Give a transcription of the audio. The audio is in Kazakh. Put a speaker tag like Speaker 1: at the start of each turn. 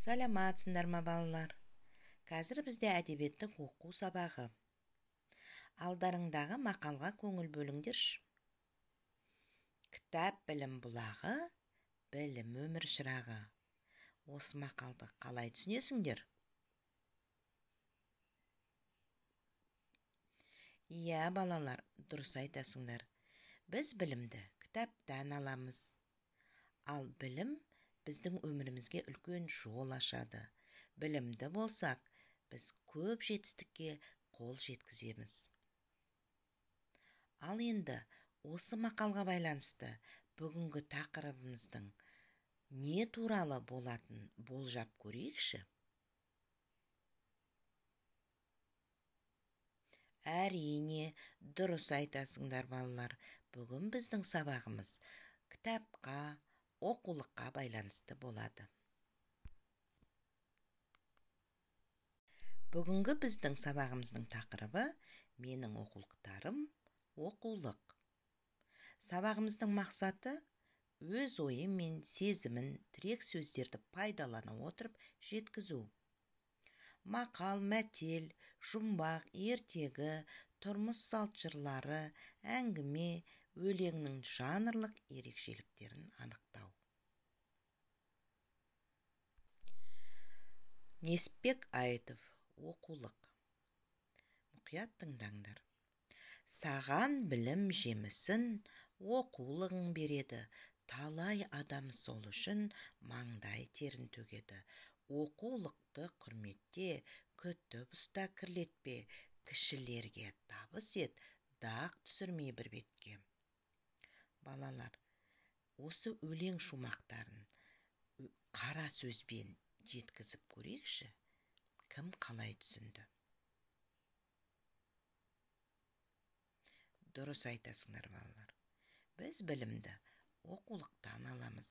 Speaker 1: Саламатсыңдар ма, балалар? Қазір бізде әдебиеттік оқу сабағы. Алдарыңдағы мақалға көңіл бөліңдерші. Кітап білім бұлағы, білім өмір шырағы. Осы мақалды қалай түсінесіңдер? Иә, балалар, дұрыс айтасыңдар. Біз білімді кітаптан аламыз. Ал білім біздің өмірімізге үлкен жол ашады. Білімді болсақ, біз көп жетістікке қол жеткіземіз. Ал енді осы мақалға байланысты бүгінгі тақырыбымыздың не туралы болатын болжап көрейікші. Әрине, дұрыс айтасыңдар, балалар. Бүгін біздің сабағымыз кітапқа, оқулыққа байланысты болады. Бүгінгі біздің сабағымыздың тақырыбы менің оқулықтарым, оқулық. Сабағымыздың мақсаты өз ойы мен сезімін тірек сөздерді пайдалана отырып жеткізу. Мақал, мәтел, жұмбақ, ертегі, тұрмыс салт жырлары, әңгіме, өлеңнің жанрлық ерекшеліктерін анықтау. Несіпбек Айтов, оқулық. Мұқият тыңдаңдар. Саған білім жемісін оқулығың береді. Талай адам сол үшін маңдай терін төгеді. Оқулықты құрметте, күтіп ұста, кірлетпе, кішілерге табыс ет, дақ түсірмей бір бетке. Балалар, осы өлең шумақтарын қара сөзбен жеткізіп көрейікші. Кім қалай түсінді? Дұрыс айтасыңдар, балалар. Біз білімді оқулықтан аламыз.